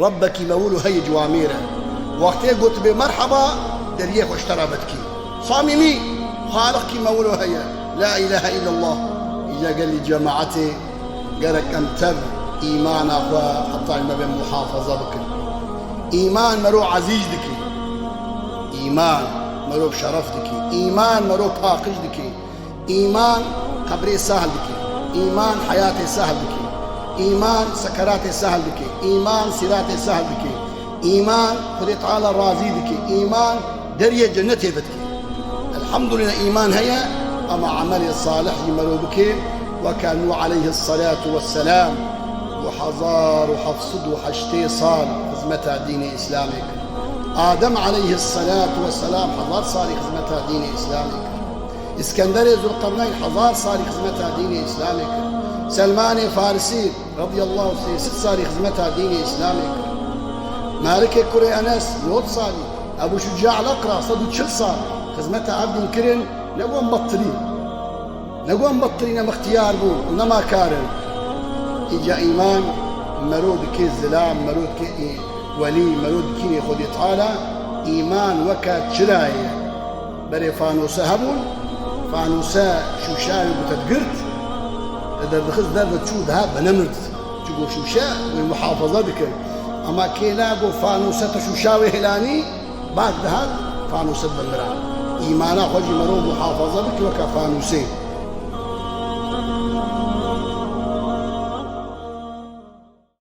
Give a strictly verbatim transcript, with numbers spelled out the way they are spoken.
Rebbekî mewilo heye ciwamêr e. Wextê gotibê merheba, deriyê xwe ji te re vedikî. Samîmî, Xaliqkî mewilo heye. La îlahe îllallah. Îca gelî cemaetê gerek em tev îmana xwe heta me bê muhafaza bikin. Îman mero ezîz dike. Îman mero şeref dike. Îman mero paqij dike. Îman qebrê sahl dike. Îman heyatê sahl dike. Îman sekeratê sahl dike. Îman sîratê sahl dike. Îman Xwedê Teala razî dike. Îman deriyê cennetê vedike. Elhamdulillah îman heye, ama emelê salih jî mero bike, weke Nûh aleyhisselatu vesselam du hezar û heft sed û heştê sal xizmeta dînê Îslamê kir. Adem aleyhisselatu vesselam hezar salî xizmeta dînê Îslamê kir. Îskenderê Zulqerneyn hezar salî xizmeta dînê Îslamê kir. Selmanê Farisî radiyallahu anh sê sed salî xizmeta dînê Îslamê kir. Malikê kurê Enes nod salî, Ebû Şuca Eleqra sed û çil sal xizmeta ev dîn kirin, ne wan bettirî. Ne wan bettirî ne mixtiyar bû, nema karin. Îca îman mero dike zilam, mero dike î-, welî, mero dikînê Xwedê Teala, îman weke çira ye. Berê fanose hebûn, fanose şûşayê ku te digirt, te derdixist derve çû dihat venemirt. Çigo şûşe wê muhafaza dikir. Ama kêna ku fanose te şûşa wê hilanî, bak dihat fanose bimiran. Îmana xwe jî mero muhafaza bike weke fanose.